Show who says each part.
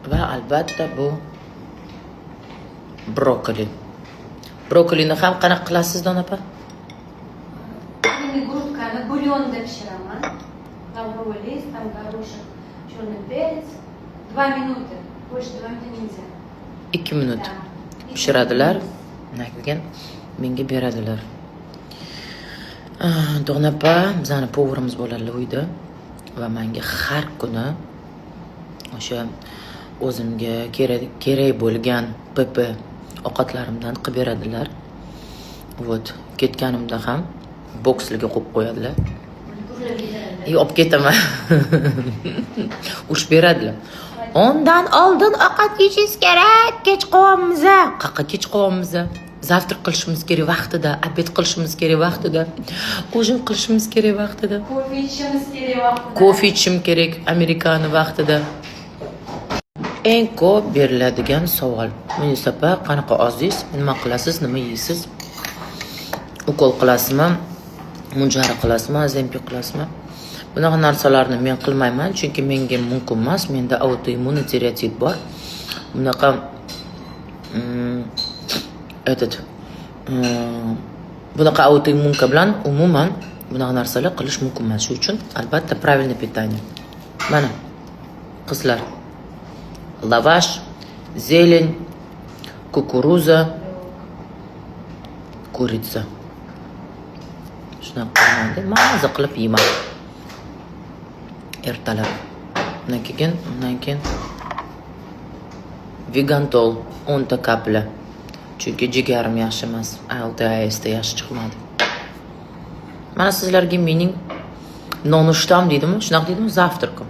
Speaker 1: Va albatta bu brokoli. Brokolini ham qanaqa qilasiz, Dona opa?
Speaker 2: Куриный грудка ni бульон da pishiraman. Лавровый лист, там горошек, черный перец. 2 минуты. Больше 2 минуты нельзя.
Speaker 1: 2 minut
Speaker 2: Да.
Speaker 1: pishiradilar. Undan keyin menga beradilar. Ah, Dona opa bizani повар imiz bo'ladilar uyda va menga har kuni o'sha o'zimga kerak bo'lgan ПП ovqatlarimdan qilib beradilar. Вот, ketganimda ham bokslarga qo'yib qo'yadilar. И olib ketaman. Urushib beradilar. "Undan oldin ovqat yeyishingiz kerak, kech qolyapmiz." Qayerqa kech qolyapmiz? Завтрак qilishimiz kerak vaqtida, обед qilishimiz kerak vaqtida, ужин qilishimiz kerak vaqtida.
Speaker 2: Kofe ichishimiz kerak vaqtida.
Speaker 1: Kofe ichishim kerak, amerikani vaqtida. Eng ko'p beriladigan savol: "Munisa opa, qanaqa ozdingiz? Nima qilasiz, nima yeysiz? Ukol qilasizmi? Munjaro qilasizmi? Ozempik qilasizmi?" Bunaqa narsalarni men qilmayman, chunki menga mumkin emas. Menda аутоиммунный tireoidit bor. Bunaqa этот bunaqa аутоиммунка bilan umuman bunaqa narsalar qilish mumkin emas. Shuning uchun albatta правильное питание. Mana, qizlar, lavash, зелень, кукуруза, курица. Shunaqa qilamanda, maza qilib yeyman ertalab. Undan keyin Vigantol 10 ta капля. Chunki jigarim yaxshi emas. ALT, AST yaxshi chiqmadi. Mana sizlarga mening nonushtam deydimi? Shunaqa deydimi? Завтрак im.